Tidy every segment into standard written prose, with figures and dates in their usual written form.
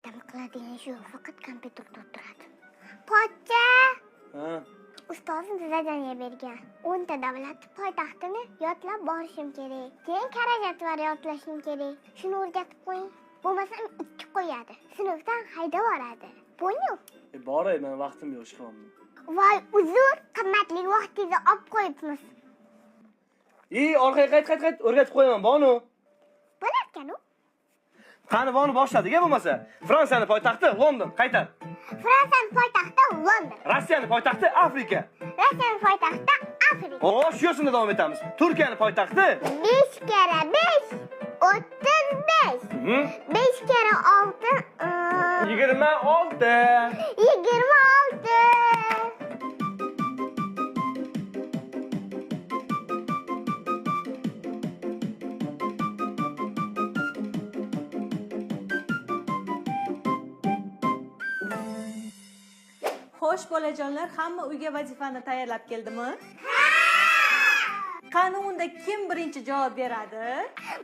Dam qiladigan ishi yo'q, faqat kompyuterda o'tiradi. Pochcha! Ha. Ustozim zadание bergan. 10 ta davlat poytaxtini yodlab borishim kerak. Keyin xarajatlar yodlashim kerak. Shuni o'rgatib qo'ying. Bo'lmasam ikki qo'yadi. Sinfdan haydab yuboradi. Понял? E, boray, men vaqtim yo'q, chiqyapman. Voy, uzr, qimmatli vaqtingizni olib qo'yibmiz. Ey, orqaga qayt, qayt, qayt, o'rgatib qo'yaman, Bonu. Bo'larkan u. Qani Bonu boshladik, bo'lmasa. Fransiyani poytaxti London, qaytar. Fransiyani poytaxti London. Rossiyani poytaxti Afrika. Rossiyani poytaxti Afrika. Xo'sh, shu yo'sinda davom etamiz. Turkiyani poytaxti 5 kara 5 35. 5 kara 6 26. 26. Xo'sh, bolajonlar, hamma uyga vazifani tayyorlab keldimi? Ha! Qani unda kim birinchi javob beradi?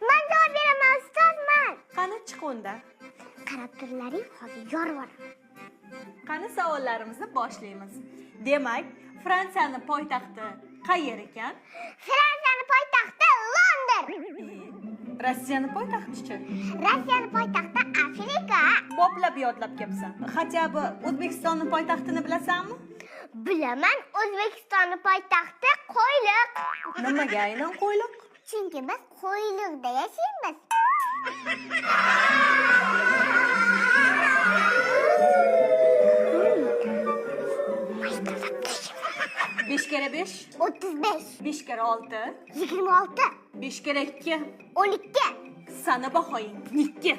Men javob beraman, ustoz, men. Qani chiq unda. Qarab turlaring, hozir yorib yuboraman. Qani savollarimizni boshlaymiz. Demak, Fransiyani poytaxti qayer ekan? Fransiyani poytaxti London. Rossiyani poytaxtichi? Rossiyani poytaxti Afrika. Boplab yodlab kelibsan. Хотя бы O'zbekistonni poytaxtini bilasanmi? Bilaman, O'zbekistonni poytaxti Qo'yliq. Nimaga aynan Qo'yliq? Chunki biz Qo'yliqda yashaymiz. 5 kere 5? 35. 5 kere 6? 26. 5 kere 2? 12. Sana bahoying 2.